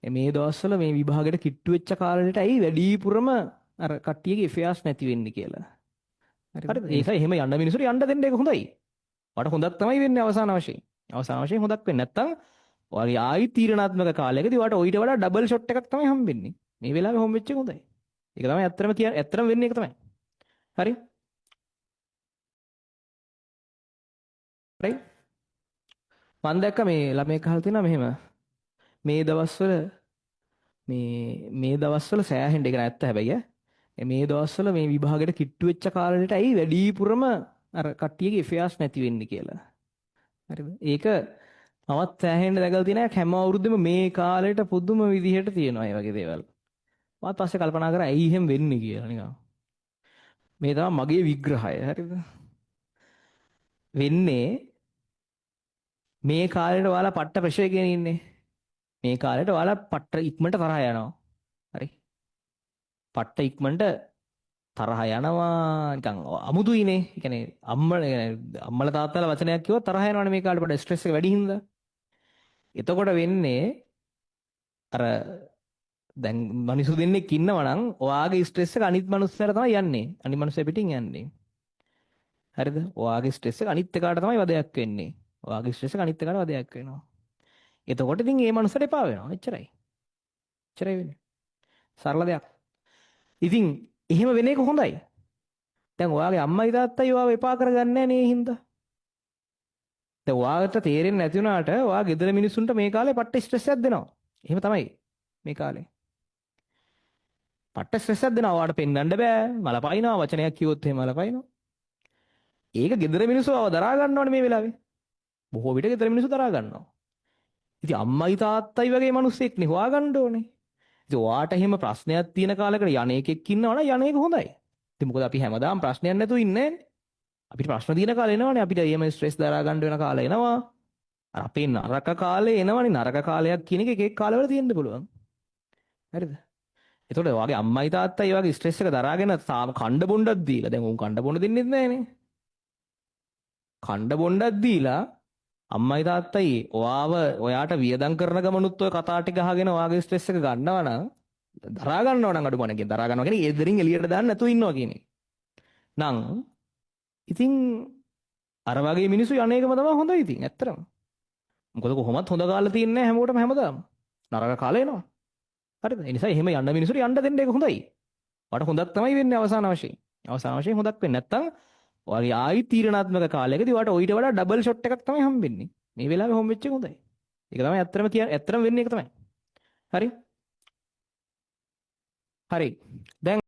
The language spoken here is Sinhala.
මේ දවස්වල මේ විභාගෙට කිට්ටු වෙච්ච කාලෙට ඇයි වැඩිපුරම අර කට්ටියගේ ෆෙයාර්ස් නැති වෙන්නේ කියලා. හරිද? ඒ නිසා එහෙම යන්න මිනිස්සුන්ට යන්න දෙන්න ඒක හොඳයි. ඔයාට හොඳක් තමයි වෙන්නේ අවසාන වශයෙන්. අවසාන වශයෙන් හොඳක් වෙන්නේ නැත්තම් ඔයාගේ ආයි තීරණාත්මක කාලයකදී ඔයාට ඔయిత වඩා ඩබල් ෂොට් එකක් තමයි හම්බෙන්නේ. මේ වෙලාවේ හොම් වෙච්ච එක හොඳයි. ඒක තමයි ඇත්තටම කියන්නේ ඇත්තටම වෙන්නේ ඒක තමයි. හරි? රයිට්? මං දැක්ක මේ ළමයෙක් අහලා තියෙනවා මෙහෙම. මේ දවස්වල මේ දවස්වල සෑහෙන්න ඒක නෑ ඇත්ත හැබැයි ඈ. මේ දවස්වල මේ විභාගෙට කිට්ටු වෙච්ච කාලෙට ඇයි වැඩිපුරම අර කට්ටියගේ ෆෙයාර්ස් නැති වෙන්නේ කියලා. හරිද? ඒක මමත් සෑහෙන්න දැකලා තියෙනවා හැම අවුරුද්දෙම මේ කාලෙට පුදුම විදිහට තියෙනවා මේ වගේ දේවල්. මමත් පස්සේ කල්පනා කරා ඇයි එහෙම වෙන්නේ කියලා නිකන්. මේ තමයි මගේ විග්‍රහය. හරිද? වෙන්නේ මේ කාලෙට ඔයාලා පට්ට ප්‍රෙෂර් එකේ ඉන්නේ. මේ කාලෙට ඔයාලා පට්ට ඉක්මනට තරහ යනවා. හරි. පට්ට ඉක්මනට තරහ යනවා නිකන් අමුතුයිනේ. ඒ කියන්නේ අම්මලා ඒ කියන්නේ අම්මලා තාත්තලා වචනයක් කිව්වොත් තරහ යනවනේ මේ කාලේ පොඩ ස්ට්‍රෙස් එක වැඩි හින්දා. එතකොට වෙන්නේ අර දැන් මිනිස්සු දෙන්නෙක් ඉන්නවා නම් ඔයාගේ ස්ට්‍රෙස් එක අනිත් මනුස්සයාට තමයි යන්නේ. අනිත් මනුස්සයා පිටින් යන්නේ. හරිද? ඔයාගේ ස්ට්‍රෙස් එක අනිත් එකාට තමයි වදයක් වෙන්නේ. ඔයාගේ ස්ට්‍රෙස් එක අනිත් එකාට වදයක් වෙනවා. එතකොට ඉතින් ඒ මනුස්සයාට එපා වෙනවා. එච්චරයි. එච්චරයි වෙන්නේ. සරල දෙයක්. ඉතින් එහෙම වෙන එක හොඳයි. දැන් ඔයාගේ අම්මයි තාත්තයි ඔයාව එපා කරගන්නේ නැහැ නේ ඒ හින්දා. දැන් ඔයාට තේරෙන්නේ නැති වුණාට ඔයා ගෙදර මිනිස්සුන්ට මේ කාලේ පට්ට ස්ට්‍රෙස් එකක් දෙනවා. එහෙම තමයි මේ කාලේ. පට්ට ස්ට්‍රෙස් එකක් දෙනවා. ඔයාට පෙන්වන්න බෑ. මල පයින්නවා. වචනයක් කිව්වොත් එහෙම මල පයින්නවා. ඒක ගෙදර මිනිස්සු ආව දරා ගන්න ඕනේ මේ වෙලාවේ. බොහෝ විට ගෙදර මිනිස්සු දරා ගන්නවා. ඉතින් අම්මයි තාත්තයි වගේ මිනිස්සෙක් නේ හොයාගන්න ඕනේ. ඉතින් ඔයාට එහෙම ප්‍රශ්නයක් තියෙන කාලයකට යන එකෙක් ඉන්නවා නම් යන එක හොඳයි. ඉතින් මොකද අපි හැමදාම ප්‍රශ්නයක් නැතුව ඉන්නේ නෑනේ. අපිට ප්‍රශ්න තියෙන කාලේ එනවනේ අපිට එහෙම ස්ට්‍රෙස් දරා ගන්න වෙන කාලය එනවා. අර අපේ නරක කාලේ එනවනේ නරක කාලයක් කියන එක එක එක කාලවල තියෙන්න පුළුවන්. හරිද? එතකොට ඔයාගේ අම්මයි තාත්තයි ඔයාගේ ස්ට්‍රෙස් එක දරාගෙන තාම කණ්ඩ බොණ්ඩක් දීලා දැන් උන් කණ්ඩ බොණ්ඩ දෙන්නෙත් නෑනේ. කණ්ඩ බොණ්ඩක් දීලා අම්මයි තාත්තයි ඔයාව ඔයාට වියදම් කරන ගමනුත් ඔය කතා ටික අහගෙන ඔයාගේ ස්ට්‍රෙස් එක ගන්නවා නම් දරා ගන්නවා නම් අඩුම ගානේ දරා ගන්නවා කියන්නේ ගෙදරින් එළියට දාන්න නැතුව ඉන්නවා කියන එක. නම් ඉතින් අර වගේ මිනිස්සු යන එකම තමයි හොඳ ඉතින් ඇත්තටම. මොකද කොහොමත් හොඳ කාලේ තියෙන්නේ නැහැ හැමෝටම හැමදාම. නරක කාලේ එනවා. හරිද? ඒ නිසා එහෙම යන්න මිනිස්සුන්ට යන්න දෙන්න එක හොඳයි. ඔයාට හොඳක් තමයි වෙන්නේ අවසාන වශයෙන්. අවසාන වශයෙන් හොඳක් වෙන්නේ නැත්තම් ඔයාගේ ආයි තීරණාත්මක කාලයකදී ඔයාට ඔయిత වඩා ඩබල් ෂොට් එකක් තමයි හම්බෙන්නේ. මේ වෙලාවේ හොම් වෙච්ච එක හොඳයි. ඒක තමයි ඇත්තටම කියන්නේ ඇත්තටම වෙන්නේ ඒක තමයි. හරි? හරි. දැන්